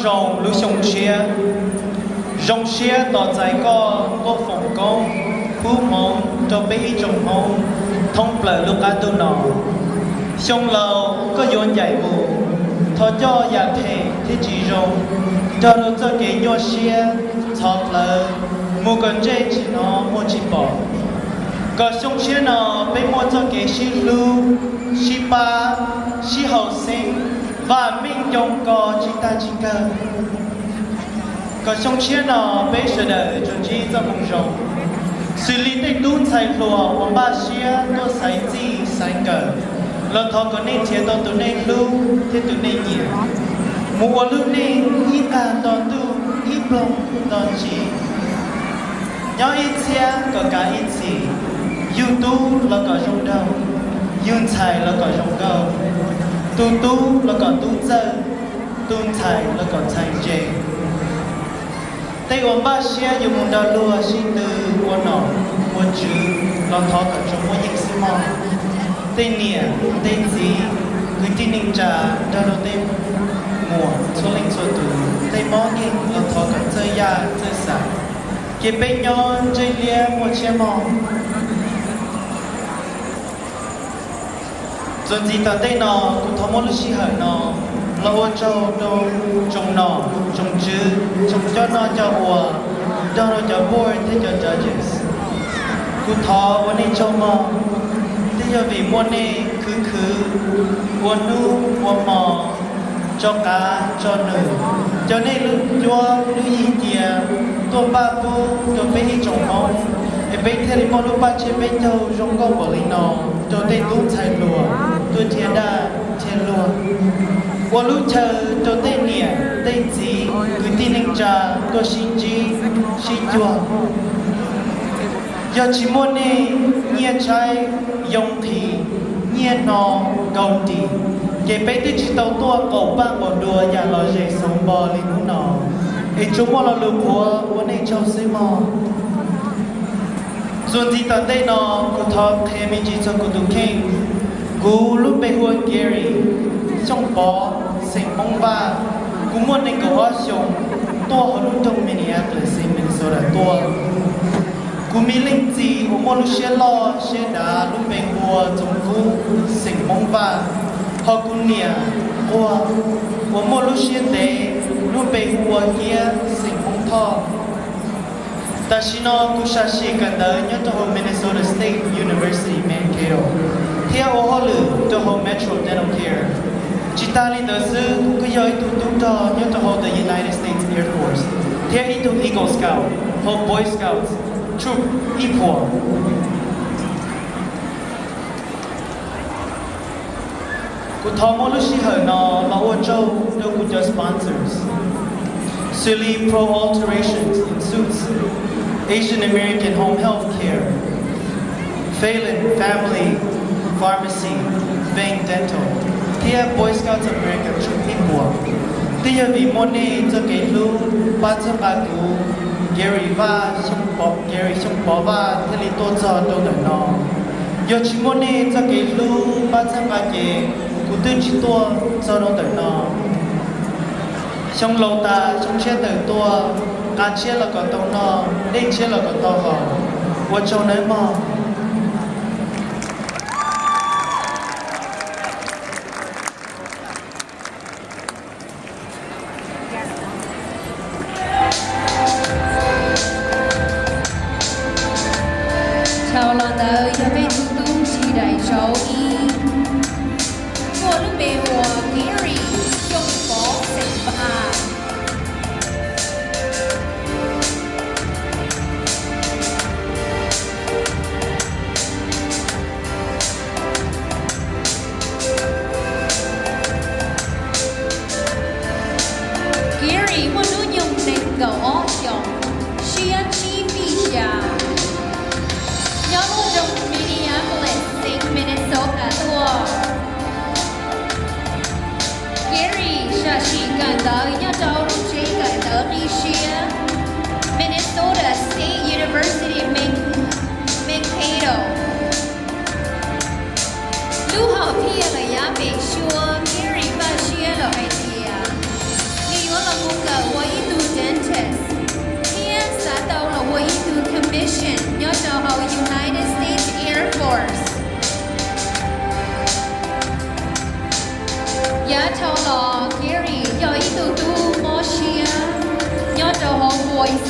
Zoo lub xyoo tshiab, zoo siab tos txais koj tuaj foom koob pub hmoov rau peb ib tsoom Hmoob thoob plaws lub qab ntuj no. Xyoo laus koj yuav ncaim mus, thov coj yam phem thiab tsis zoo nrog rau txoj kev nyuaj siab txhov plawv mus kom ntsej tsis hnov muag tsis pom. Kom xyoo tshiab no peb muaj txoj kev sib hlub, sib pab, sib haum xeeb, vam meej nco kos tsis tag tsis kawg. Kom xyoo tshiab no peb sawv daws tsuas ntsib txoj moo zoo, xws li tej tub ntxhais hluas uas npaj siab tuaj xaiv txij xaiv nkawm, los thov kom nej nrhiav tau tus neeg hlub thiab tus neeg nyiam, mus ua lub neej ib qag nto ntuj ib nploog nto ntsis, nyob ib txhiab kom kav ib txhis, yug tub los kom zoo nraug, yug ntxhais los kom zoo nkauj, tu tub los kom tub txawj, tu ntxhais los kom ntxhais ntse. Tej uas npaj siab yuav mus nrog luag sib tw ua nom ua tswv los thov kom tsuas muaj yeej xwb mog. Tej niam tej txiv, kwv tij neej tsa nrog rau tej muam txhua leej txhua tus, tej mob nkeeg los thov kom txawj yaj txawj xav, ces peb nyob ntsej liab muaj tshiab mog. Txuas ntxiv tom ntej no kuv thov muab lub sij hawm no los ua tsaug rau tsoom nom tsoom tswv, tsoom coj noj coj ua, nrog rau cov board thiab cov judges. Kuv thov ua nej tsaug mog, twb yog vim muaj nej khwv khwv ua hnub ua hmo, tso qav tso nws, coj nej lub cuab lub yig cia tuaj npaj pub rau peb ib tsoom Hmoob, es peb thiaj li muaj lub paj tshiab peb caug zoo nkauj npaum li no rau tej tub ntxhais hluas tuaj dhia daj dhia luag, ua lub chaw rau tej niam tej txiv kwv tij neej tsa tuaj sib ntsib sib cuag. Yog tsis muaj nej nyiaj tshaib yoo nqhis, nyiaj hno nkaus nrim, ces peb twb tsis tau tuaj qaum paj qaum dua yam lom zem xauv npo li hnub no, es tsuas muaj lo lus qhuav ua nej tsaug xwb mog. Txuas ntxiv tom ntej no kuv thov qhia me ntsis txog kuv tus kheej. Kuv lub npe hu ua Gary Xyooj Pov, xeem Hmoob Vaj. Kuv muaj nees nkaum ob xyoos, tuaj hauv lub nroog Minneapolis, xeev Minnesota tuaj. Kuv me leej txiv uas muaj lub siab loj siab dav lub npe hu ua Txoov Kub, xeem Hmoob Vaj, ho kuv niam quag uas muaj lub siab ntev lub npe hu ua Kiab, xeem Hmoob Thoj. Tam sim no kuv sam sim kawm ntawv nyob rau hauv Minnesota State University Mankato thiab ua hauj lwm rau hauv Metro Dental Care. Tsis tas li ntawd xwb, kuv kuj yog ib tug tub rog nyob rau hauv the United States Air Force thiab ib tug Eagle Scout hauv Boy Scouts Troop ib puas. Kuv thov muab lub sij hawm no los ua tsaug rau kuv cov sponsors, xws li Pro Alterations and Suits, Asian American Home Health Care, Phelan Family Pharmacy, Vang Dental, thiab Boy Scouts of America Troop ib puas. Twb yog vim muaj nej txoj kev hlub pab txhawb nqa kuv, Gary Vaj, Gary Xyooj Pov Vaj thiaj li tuaj txog rau ntawm no. Yog tsis muaj nej txoj kev hlub pab txhawb nqa ces kuv twb tsis tuaj txog rau ntawm no. Xyoo laus tas xyoo tshiab tawm tuaj, nqa tshiab los kom tau noj, dej tshiab los kom tau haus. Ua tsaug nawb mog. Dhau los ntawd yog peb tus tub sij daim zaum ib, muaj lub npe hu ua Gary Xyooj Pov xeem Vaj.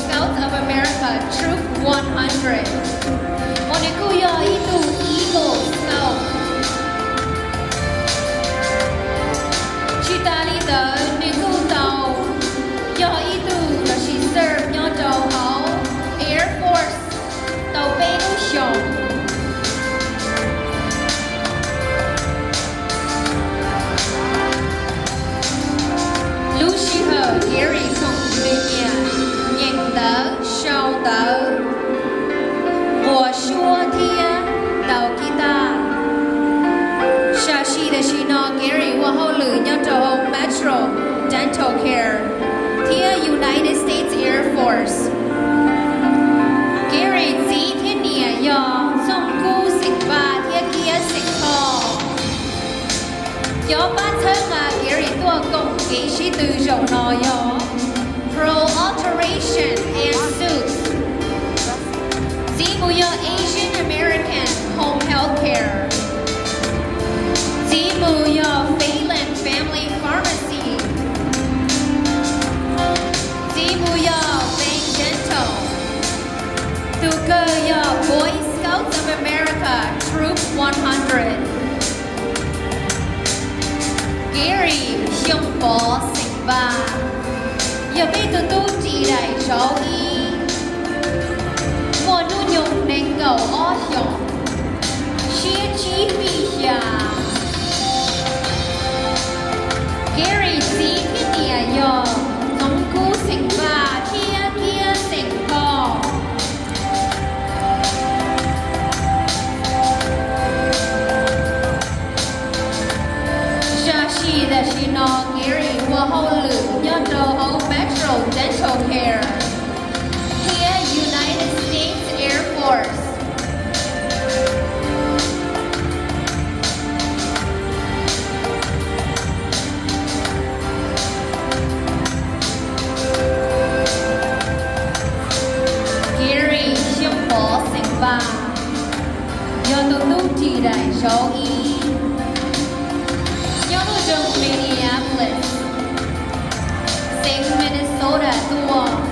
Scouts of America Troop one hundred, uas nws kuj yog ib tug Eagle Scout. Tsis tas li ntawd nws kuj tau yog ib tug los sis serve nyob rau hauv Air Force tau peb lub xyoos. Lub sij hawm Gary koom nws nyiam nyeem ntawv, sau ntawv, nquas suab thiab ntaus kib taj. Sam sim tam sim no Gary ua hauj lwm nyob rau hauv Metro Dental Care thiab United States Air Force. Gary txiv thiab niam yog Txooj Kub xeem Vaj thiab Kiab xeem Thoj. Cov pab txhawb nqa Gary tuaj koom kev sib tw zaum no yog Pro Alteration and Suits. Txiv mus yog Asian American Home Health Care. Txiv mus yog Phelan Family Pharmacy. Txiv mus yog Bank Dental. Tus kawg yog Boy Scouts of America Troop one hundred. Gary Xyooj Pov xeem Vaj, yog peb tus tub ris daim zauv ib, muaj hnub nyoog nees nkaum ob xyoos, siab tsib fij xya. Gary txiv thiab niam yog Txooj Kub xeem Vaj thiab Kiab xeem Thoj. Sam sim tam sim no Gary ua hauj lwm nyob rau hauv Metro Dental Care thiab United States Air Force. Gary Xyooj Pov xeem Vaj, yog tus tub ris daim zauv ib, nyob lub zos Minneapolis, xeev Minnesota tuaj.